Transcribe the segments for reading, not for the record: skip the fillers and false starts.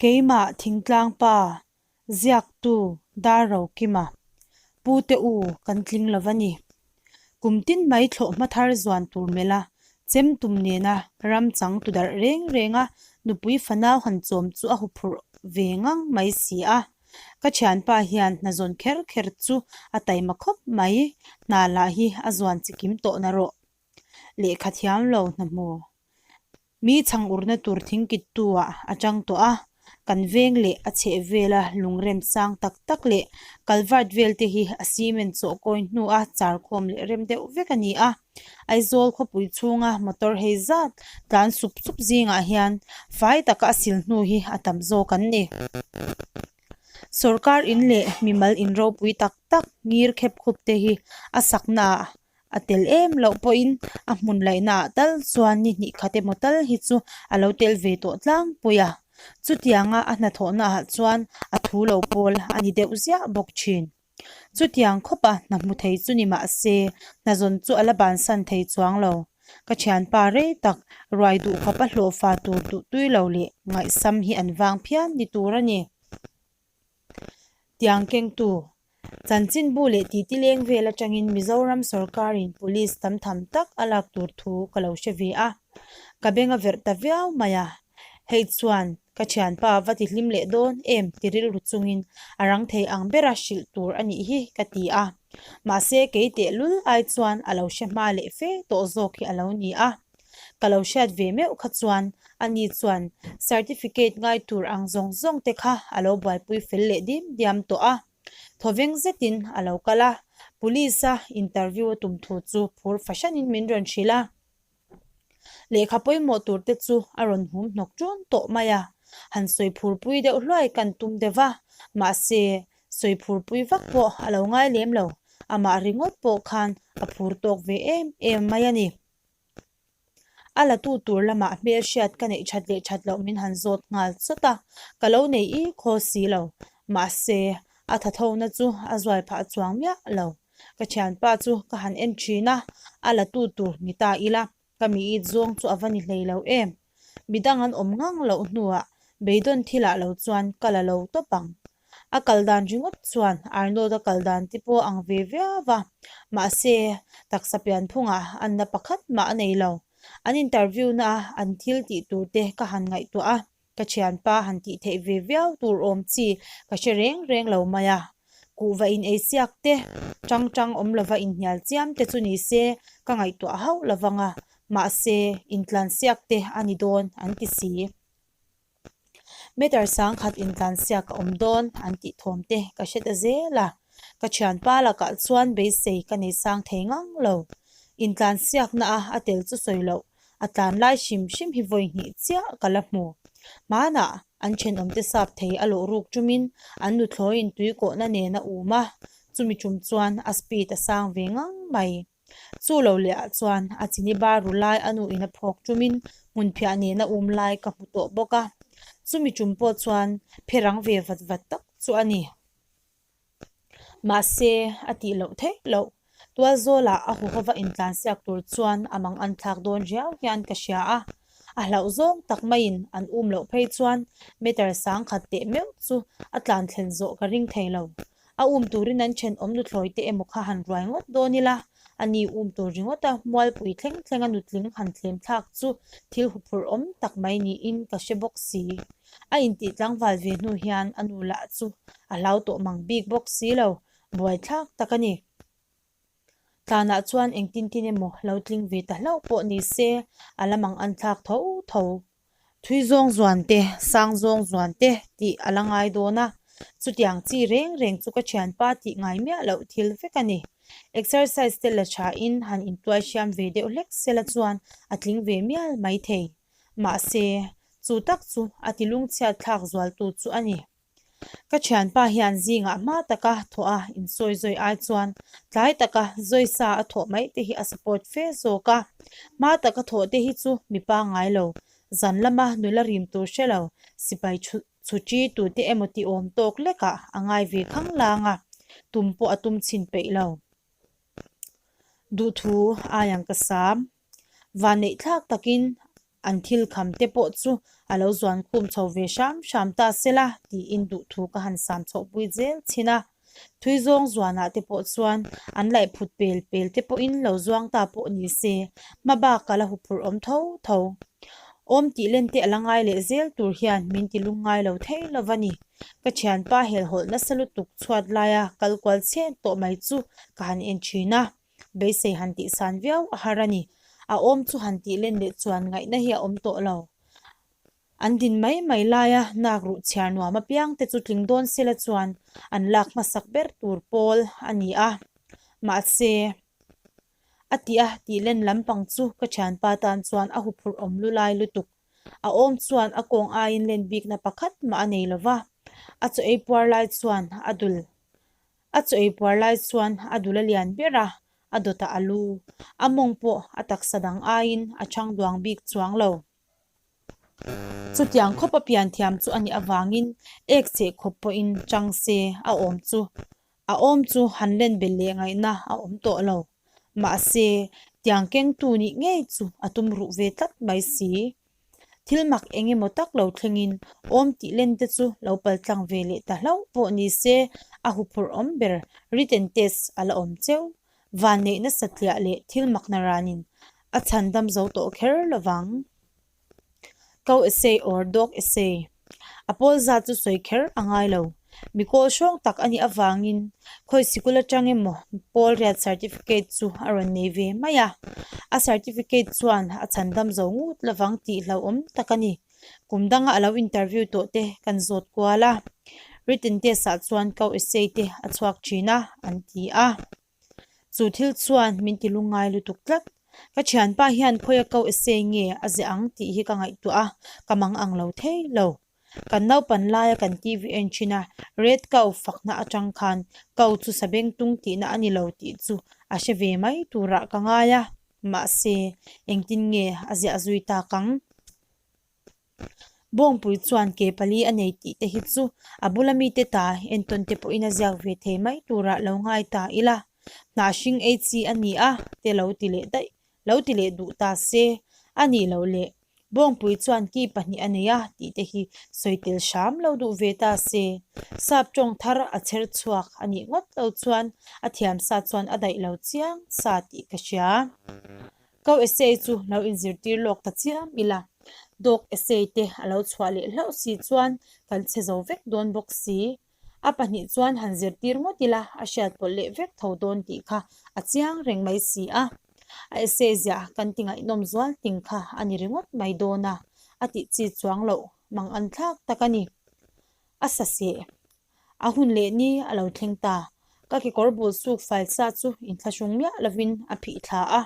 Keimah thingtlang pa, ziaktu Darrokima, Pute u kan tling lo va ni. Kum tin mai thlawhhma thar zuan tur melh a, chem tum nena ram chang tu darh reng reng a nupui fanau han chawm chu a huphurh ve ngang mai si a. Ka thianpa hian hna zawn kher kher chu a taima khawp mai, hna lah hi a zuan chikim tawh na rawh. Lehkha thiam lo hna hmu. Mi chhang urna tur thingkittu ah a chang tawh a, kan veng leh a chheh vela lungrem sang tak tak leh culvert vel te hi a cement chawh kawi hnu a char khawm leh rem deuh vek a ni a. Aizawl khawpui chhunga motor hei zat tlan sup sup zingah hian fai taka a sil hnu hi a tam zawk an ni. Sorkar in leh mimal in ropui tak tak ngir khep khup te hi a sakna ah a tel em loh pawhin a hmun laihna ah tal chuan ni hnih khat emaw tal hi chu a lo tel ve tawh tlangpui a. Chutianga a hnathawhna ah chuan a thu lo pawl a ni deuh ziah bawk thin. Chutiang khawpa hna hmu thei chu ni mah se, hna zawn chu a la bansan thei chuang lo. Ka thianpa rei tak, ruai duh khawpa hlawhfa tur duh tui lo leh ngaihsam hi an vang phian ni tur a ni. Tiang kengtu, Chanchinbu leh titi leng vel atangin Mizoram sawrkarin Police tam tham tak a lak tur thu ka lo hre ve a. Ka beng a verh ta viau mai a. Hei chuan ka thianpa va ti hlim leh dawn em ti rilru chungin a rang thei ang bera hrilh tur a nih hi ka ti a. Mahse kei tehlul ai chuan a lo hre hma leh fe tawh zawk hi a lo ni a. Ka lo hriat ve meuh kha chuan ani chuan certificate ngai tur ang zawng zawng te kha a lo buaipui fel leh dim diam tawh a. Thawveng zetin a lo kal a, police a interview a tum thu chu phur fahranin min rawn hrilh a. Lehkha pawimawh tur te chu a rawn hum hnawk ṭun tawh mai a, han sawi phurpui deuh hluai kan tum deuh va, mahse sawi phurpui vak pawh a lo ngai lem lo, amah ringawt pawh khan a phur tawk ve em em mai a ni. A la tu tur lamah hmelhriat ka neih that leh that loh min han zawt nghal chawt a, ka lo nei i khaw si lo, mahse a thathona chu a zuai phah chuang miah lo. Ka thianpa chu ka han en thin a, a la tu tur ni ta ila, ka mi it zawng chu a va ni hlei lo em. Midang an awm ngang loh hnuah beidawn thilah lo chuan ka la lo tawp ang. A kal dan ringawt chuan Arnold-a kal dan te pawh ang ve viau va, mahse taksa pianphungah anna pakhat mah a nei lo. An interview na a an thil tih tur te ka han ngaihtuah a, ka thianpa han tih theih ve viau tur awm chi ka hre reng reng lo mai a. Kuhva in ei siak te, tang tang awm lova inhnial chiam te chu ni se ka ngaihtuah hauh lovang a, mahse intlan siak te a ni dawn an ti si. Meter sangkhat intlan siak a awm dawn an tih thawm te ka hre ta zel a, ka thianpa lakah chuan beisei ka nei sang thei ngang lo. Intlan siakna a a tel chu sawi loh, a tlan lai hrim hrim hi vawi hnih chiah ka la hmu. Hmanah an thenawmte sap thei a lawh ruk tumin an nuthlawiin tui kawhna nen a um a, chumi tum chuan a speed a sang ve ngang mai. Chu lo leh ah chuan a chini bar ru lai a nu in a phawk tumin hmunphiah nen a um lai ka hmu tawh bawk a, chumi tum pawh chuan phe rang ve vat vat tak chu a ni. Mahse, a tih loh theih loh. Tualzawlah a huhova intlansiak tur chuan a mang an thlak dawn riau hian ka hria a, a hlauh zawng tak maiin an um loh phei chuan meter sangkhat teh meuh chu a tlan thlen zawh ka ring thei lo. A um turin an thenawm nuthlawi te emaw kha han ruai ngawt dawn ila, a ni um tur ringawta mualpui thleng thlenga nutling han thlem thlak chu thil huphurh awm tak mai niin ka hre bawk si. A intih tlangval ve hnu hian a nu lah chu a hlau tawh mang bik bawk si lo, buaithlak tak a ni. Tlanah chuan engtin tin emaw lo tling ve ta hlauh pawh ni se a la mang an thlak tho tho. Thui zawng zuan te, sang zawng zuan te tih a la ngai dawn a, chutiang chi reng reng chu ka thianpa tih ngai miah loh thil vek a ni. Exercise te la thain han intuai hriam ve deuh hlek sela chuan a tling ve mial maithei. Mahse, chu tak chu a ti lungchhiat thlak zualtu chu a ni. Ka thianpa hian zingah hma taka thawh a insawi zawi ai chuan tlai taka zawi sa a thawh mai te hi a support fe zawk a. Hma taka thawh te hi chu mi pangngai lo, zan lama nula rim tur hre lo, sipai chhuchi tute emaw ti awm tawk lekah a ngai ve khang lang a, tum pawh a tum chhin peih lo. Duhthu aiang ka sam. Vanneih thlak takin. An thil kham te pawh chu a lo zuan khum chho ve hram hram ta sela tiin duhthu ka han sam chhohpui zel thin a. Thui zawng zuanah te pawh chuan an laih phut pel pel te pawhin lo zuang ta pawh ni se, hma bak a la huphurh awm tho tho. Awm tih len te a la ngai leh zel tur hian min ti lungngai lo thei lo va ni. Ka thianpa helhhawlh nasa lutuk chhuat laia kal kual chhen tawh mai chu ka han en thin a. Beisei han tih san viau a har a ni. A awm chu han tih len leh chuan ngaihna hi a awm tawh lo. An din mai mai laia nak ruh chhiar nuam apiang te chu tling dawn sela chuan an lak hmasak ber tur pawl a ni a. Mahse, a tih a tih len lampang chu ka thianpa tan chuan a huphurh awm lu lai lutuk. A awm chuan a kawng aiin len bikna pakhat mah a nei lo va, a chaw ei puar lai chuan a dul A chaw ei puar lai chuan a dul a lian ber a, a dawtah a lu. A mawng pawh a taksa dang aiin a chhang duang bik chuang lo. Chutiang khawp a pian thiam chu a nih avangin ek cheh khawp pawhin chang se a awm chu a awm chu han len belh leh ngaihna a awm tawh lo. Mahse, tiang kengtu nih ngei chu a tum ruh ve tlat mai si. Thil mak eng emaw tak lo thlengin awm tih len te chu lo paltlang ve leh ta hlauh pawh ni se a huphurh awm ber written test a la awm cheu. Vanneih nasa tliah leh thil mak na ranin a chhan dam zo tawh kher lovang. Cow essay or dog essay A pawl zat chu sawi kher a ngai lo. Mi kawl hrawng tak a nih avangin khawi sikul atang emaw pawl riat certificate chu a rawn nei ve mai a. A certificate chuan a chhan dam zo ngut lovang tih hlauhawm tak a ni. Kum danga a lo interview tawh te kan zawt kual a. Written test ah chuan cow essay te a chhuak thin a, an ti a. Chu thil chuan min ti lungngai lutuk tlat. Ka thianpa hian khawi a ko essay nge a ziah ang tih hi ka ngaihtuah a, ka mang ang lo thei lo. Kan naupan laia kan TV en thin a, Red Cow fakna atang khan Cow chu sabengtung tihna a ni lo tih chu a hre ve mai turah ka ngai a, mahse engtin nge a ziah zui tak ang? Bawngpui chuan ke pali a nei tih te hi chu a bula mite ta entawn te pawhin a ziak ve thei mai turah lo ngai ta ila. Hnah hring ei chi a ni a te lo ti leh daih lo ti leh duh ta se a nih loh le. Bawngpui chuan ki pahnih a nei a tih te hi sawi tel hram lo duh ve ta se. Sap tawng thar a chher chhuak a nih ngawt lo chuan a thiam sa chuan a daih lo chiang sa tih ka hria. Ko essay chu lo inzirtir lawk ta chiam ila, dog essay te a lo chhuah leh hlauh si chuan kan chhe zo vek dawn bawk si. A pahnih chuan han zirtir ngawt ila a hriat pawlh leh vek tho dawn tih kha a chiang reng mai si a. A essay ziah kan ti ngaihnawm zual ting kha a ni ringawt mai dawn a, a tih chi chuang loh mang an thlak tak a ni. A sa seh. A hun leh ni a lo thleng ta. Ka kekawr bul suk fai sa chu inthlahrung miah lovin a phih thla a.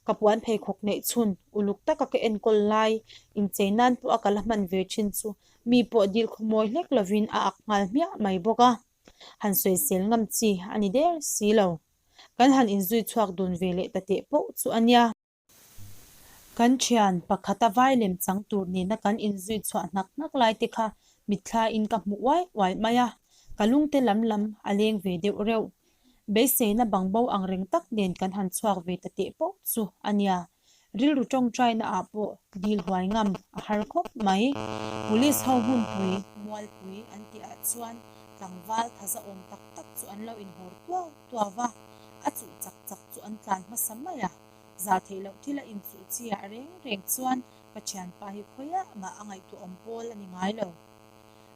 Ka puan pheikhawk neih chhun uluk taka ka enkawl lai inchei nan pawh a ka la hman ve thin chu mi pawh dil khawmawi hlek lovin a ak nghal hmiah mai bawk a. Han sawisel ngam chi a ni der si lo. Kan han inzui chhuak dun ve leh ta teh poh chu a nia. Kan thian pakhata vai lem chang tur nena kan inzui chhuah hnak hnak lai te kha mitthla in ka hmu uai uai mai a, ka lungte lam lam a leng ve deuh reuh. Beiseina bangbo ang reng tak nen kan han chhuak ve ta teh poh chu a nia. Rilru tawngtaina ah pawh dil huai ngam a har khawp mai. Police ho hmunpui, mualpui an tih ah chuan tlangval thaza awm tak tak chu an lo inhawr tuau tuau va, a chuh chak chak chu an tlan hmasa mai a. Zah theih loh thil a inchuh chiah reng reng chuan ka thianpa hi khawiah mah a ngaihtuahawm pawl a ni ngai lo.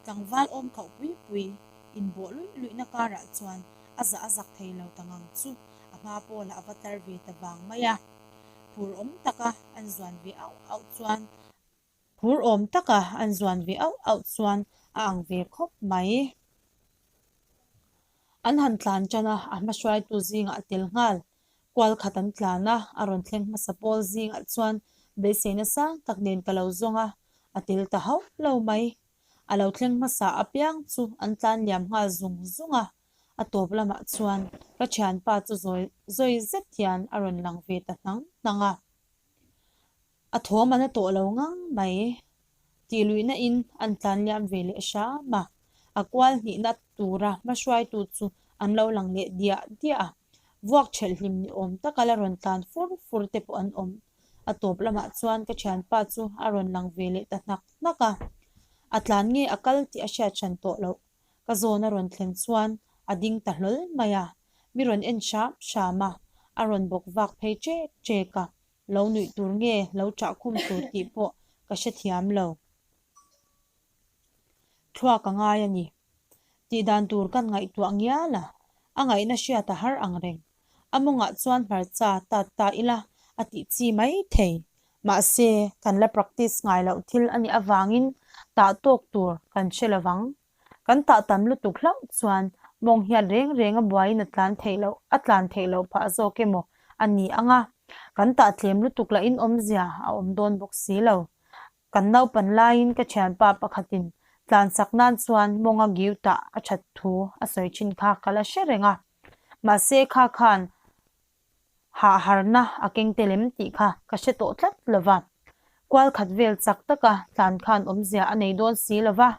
Tlangval awm khauh pui pui inbawh luih luihna karah chuan a zah a zak thei lo ta ngang chu a hma pawlah a va tlar ve ta vang mai a. Phur awm taka an zuan ve auh auh chuan Phur awm taka an zuan ve auh auh chuan a ang ve khawp mai. An han tlan tan a, a hmahruaitu zingah a tel nghal. Kual khat an tlan a, a rawn thleng hmasa pawl zingah chuan beiseina sang tak nen ka lo zawng a, a tel ta hauh lo mai. A lo thleng hmasa apiang chu an tlan liam nghal zung zung a, a tawp lamah chuan ka thianpa chu zawi zawi zet hian a rawn lang ve ta hnang hnang a. A thawm a na tawh lo ngang mai. Tih luihna in an tlan liam ve leh hram a, a kual hnihna tura hmahruaitu chu an lo lang leh diah diah a, vuak thelh hlim ni awm taka la rawn tlan fur fur te pawh an awm. A tawp lamah chuan ka thianpa chu a rawn lang ve leh ta hnak hnak a. A tlan nge a kal tih a hriat hran tawh loh. Ka zawn a rawn thlen chuan a ding ta hlawl mai a. Mi rawn en hram hram a, a rawn bawk vak phei ṭek ṭek a. Lo nuih tur nge lo ṭah khum tur tih pawh ka hrethiam lo. Thluak a ngai a ni. Tih dan tur kan ngaihtuah ngial a, a ngaihna hriat a har ang reng. A mawngah chuan hmarcha tat ta ila a tih chi mai thei. Mahse, kan la practice ngai loh thil a nih avangin tah tawk tur kan hre lo vang. Kan tah tam lutuk hlauh chuan mawng hiat reng reng a buaiin a tlan theih loh a tlan theih loh phah zawk emaw a ni ang a, kan tah tlem lutuk lahin awmzia a awm dawn bawk si lo. Kan naupan laiin ka thianpa pakhatin tlansak nan chuan mawnga giu tah a that thu a sawi thin kha ka la hre reng a. Mahse kha khan hahharna a keng tel em tih kha ka hre tawh tlat lo va. Kual khat vel chak taka tlan khan awmzia a nei dawn si lo va,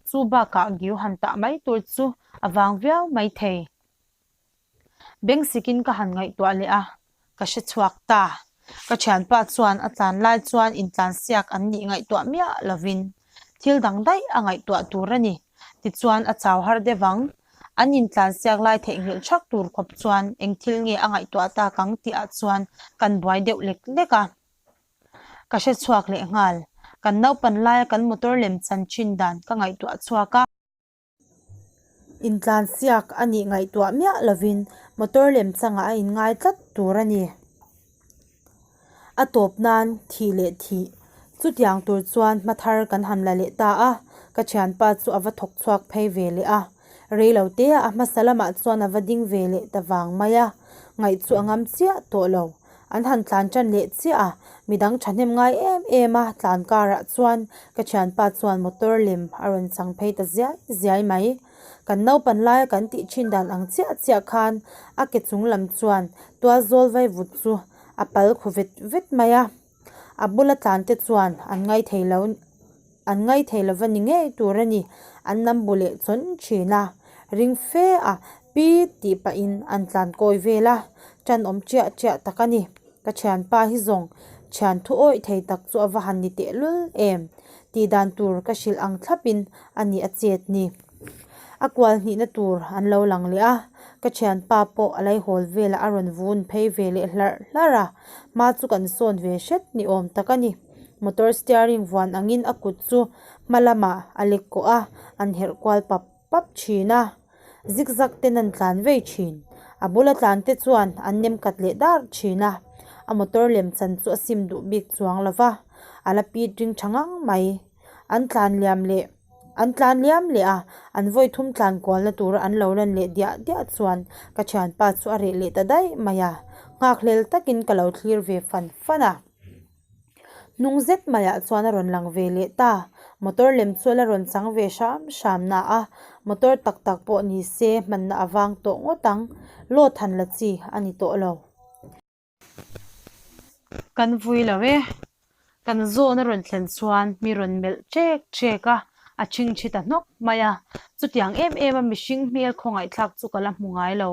chu bakah giu han tah mai tur chu a vang viau mai thei. Beng sikin ka han ngaihtuah leh a, ka hre chhuak ta. Ka thianpa chuan a tlan lai chuan intlansiak an nih ngaihtuah miah lovin thil dang daih a ngaihtuah tur a ni. Tichuan a chau har deuh ang. An intlansiak lai theihnghilh thak tur khawp chuan eng thil nge a ngaihtuah tak ang tihah chuan kan buai deuh lek lek a. Ka hre chhuak leh nghal. Kan naupan laia kan motor lem chan thin dan ka ngaihtuah chhuak a. Intlansiak a nih ngaihtuah miah lovin motor lem changah a inngai tlat tur a ni. A tawp nan thih leh thih chutiang tur chuan hma thar kan han la leh ta a, ka thianpa chu a va thawk chhuak phei ve leh a. Rei lo te a hmasa lamah chuan a va ding ve leh ta vang mai a, ngaih chu a ngam chiah tawh lo. An han tlan tan leh chiah a, midang thahnem ngai em em a tlan karah chuan ka thianpa chuan motor lem a rawn chang phei ta ziai ziai mai. Kan naupan laia kan tih thin dan ang chiah chiah khan a ke chung lam chuan tual zawl vaivut chu a pal khu vet vet mai a. A bula tlan te chuan an ngai thei lo an ngai thei lova ni ngei tur a ni. An nam bu leh chawn thin a, ring fe a pi tih pahin an tlan kawi vel a, tan awm chiah chiah tak a ni. Ka thianpa hi zawng thian thu awih thei tak chu a va han ni tehlul em tih dan tur ka hrilh ang thlapin a ni a chet ni. A kual hnihna tur an lo lang leh a, ka thianpa pawh a laihawl velah a rawn vun phei ve leh hlarh hlarh a, hma chu kan sawn ve hret ni awm tak a ni. Motor steering vuan angin a kut chu hma lamah a lek kawh a, an herh kual pap pap thin a, zigzag ten an tlan vei thin. A bula tlan te chuan an nem kat leh dar thin a, a motor lem chan chu a sim duh bik chuang lo va, a la pit ring tha ngang mai. An tlan liam leh an tlan liam leh a, an vawi thum tlan kualna tura an lo lan leh diah diah chuan ka thianpa chu a reh leh ta daih mai a, nghakhlel takin ka lo thlir ve fan fan a. Hnung zet maiah chuan a rawn lang ve leh ta. Motor lem chu a la rawn chang ve hram hram na a, motor tak tak pawh ni se hmanna a vang tawh ngawt ang. Load han la chi a ni tawh lo. Kan vui lo e. Kan zawn a rawn thlen chuan mi rawn melh ṭek ṭek a, a ṭhingṭhi ta hnawk mai a. Chutiang em em a mihring hmel khawngaihthlak chu ka la hmu ngai lo.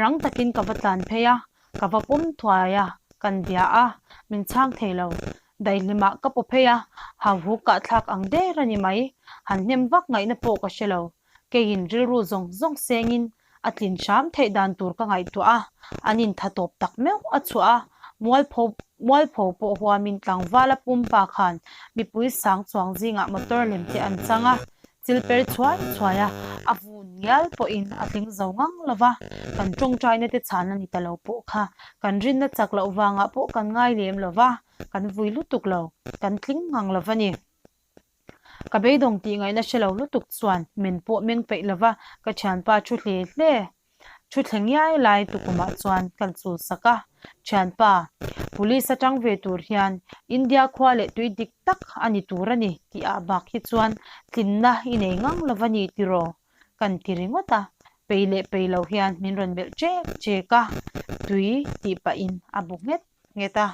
Rang takin ka va tlan phei a, Ka va pawm thuai a, kan bia a, min chhang thei lo. Daihlimah ka paw phei a, hauhuk kah thlak ang der a ni mai. Han hnem vak ngaihna pawh ka hre lo. Keiin rilru zawng zawng sengin a tlin hram theih dan tur ka ngaihtuah a, an intha tawp tak meuh a chhuah a, mualpho mualpho pawh huamin tlangvala pumpa khan mipui sang chuang zingah motor lem te an chang a, Chil per chhuai chhuai a, a vun ngial pawhin a tling zo ngang lo va, kan tawngtaina te chhan a ni ta lo pawh kha kan rinna chak loh vangah pawh kan ngai lem lo va, kan vui lutuk lo, kan tling ngang lo va ni. Ka beidawng tih ngaihna hre lo lutuk chuan men pawh meng peih lo va, ka thianpa thu hle hle. Thu thleng ngiai lai tukumah chuan kan chul sak a, Thianpa, Police atang ve tur hian India khua leh tui dik tak a ni tur a ni tih ah bak hi chuan tlinna i nei ngang lo va ni tiraw? Kan ti ringawt a, pei leh pei lo hian min rawn melh chek chek a, tui tih pahin a bu nghet nghet a.